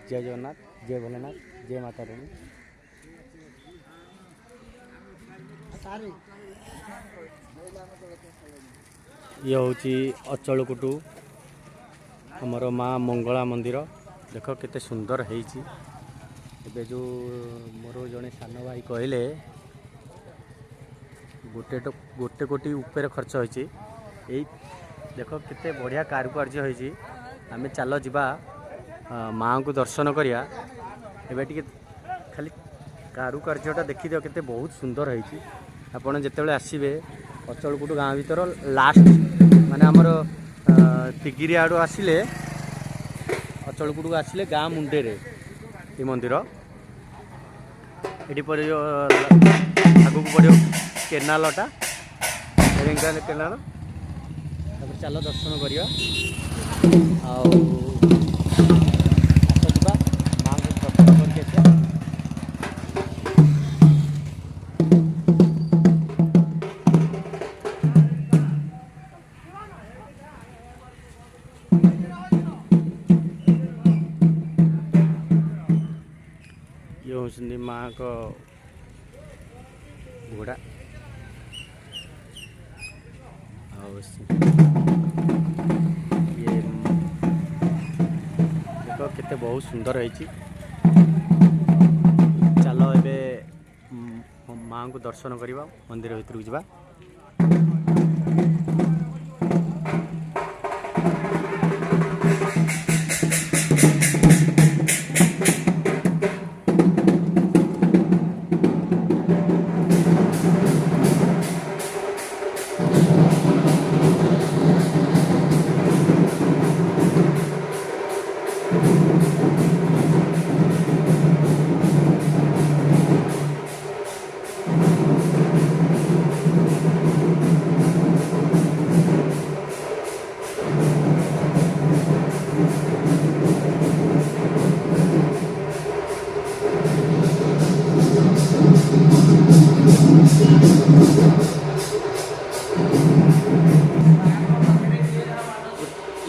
ଜୟ ଜଗନ୍ନାଥ, ଜୟ ଭୋଲେନାଥ, ଜୟ ମାତା ରାଣୀ। ଇଏ ହେଉଛି ଅଚଳକୁଟୁ ଆମର ମା ମଙ୍ଗଳା ମନ୍ଦିର। ଦେଖ କେତେ ସୁନ୍ଦର ହେଇଛି। ଏବେ ଯେଉଁ ମୋର ଜଣେ ସାନ ଭାଇ କହିଲେ ଗୋଟେ କୋଟି ଉପରେ ଖର୍ଚ୍ଚ ହେଇଛି। ଏଇ ଦେଖ କେତେ ବଢ଼ିଆ କାରୁକାର୍ଯ୍ୟ ହେଇଛି। ଆମେ ଚାଲ ଯିବା ମାଆଙ୍କୁ ଦର୍ଶନ କରିବା। ଏବେ ଟିକେ ଖାଲି କାରୁକାର୍ଯ୍ୟଟା ଦେଖିଦିଅ କେତେ ବହୁତ ସୁନ୍ଦର ହେଇଛି। ଆପଣ ଯେତେବେଳେ ଆସିବେ ଅଚଳକୁଟୁ ଗାଁ ଭିତର ଲାଷ୍ଟ, ମାନେ ଆମର ତିଗିରି ଆଡ଼ୁ ଆସିଲେ ଅଚଳକୁଟୁକୁ ଆସିଲେ ଗାଁ ମୁଣ୍ଡରେ ଏ ମନ୍ଦିର। ଏଠି ପଡ଼ିବ, ଆଗକୁ ପଡ଼ିବ କେନାଲଟା, ରେଙ୍ଗାଲ କେନାଲ। ତାପରେ ଚାଲ ଦର୍ଶନ କରିବା ଆଉ ଆସ ଯିବା ମାଆଙ୍କୁ ଦର୍ଶନ କରିକି ଆସିବା। ଇଏ ହେଉଛନ୍ତି ମାଆଙ୍କ ଘୋଡ଼ା। ଆଉ ଇଏ ଦେଖ କେତେ ବହୁତ ସୁନ୍ଦର ହେଇଛି। ଚାଲ ଏବେ ମାଆଙ୍କୁ ଦର୍ଶନ କରିବା, ମନ୍ଦିର ଭିତରକୁ ଯିବା।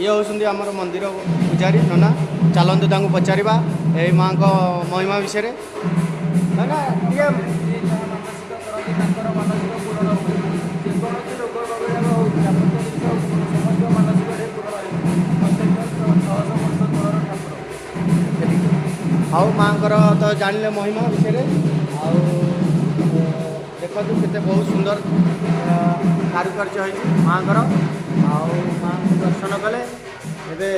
ଇଏ ହେଉଛନ୍ତି ଆମର ମନ୍ଦିର ପୂଜାରୀ ନନା। ଚାଲନ୍ତୁ ତାଙ୍କୁ ପଚାରିବା ଏଇ ମାଆଙ୍କ ମହିମା ବିଷୟରେ। ନନା ଟିକେ ଯିଏ ଯାହା ମାନସିକ କରନ୍ତି ତାଙ୍କର ମାନସିକ ପୂରଣ ହୁଏ। ଯେକୌଣସି ରୋଗ ବୈରାଗ ହଉ, ଯାବତୀୟ ଜିନିଷ ହଉ, ସମସ୍ତ ମାନସିକରେ ପୂରଣ ହେଇଥାଏ। ପ୍ରତ୍ୟକ୍ଷ 600 ବର୍ଷ ତଳର ଠାକୁର। ଆଉ ମାଆଙ୍କର ତ ଜାଣିଲେ ମହିମା ବିଷୟରେ। ଆଉ ଦେଖନ୍ତୁ କେତେ ବହୁତ ସୁନ୍ଦର କାରୁକାର୍ଯ୍ୟ ହେଇଛି ମାଆଙ୍କର। ଆଉ ମାଆଙ୍କୁ ଦର୍ଶନ କଲେ ଏବେ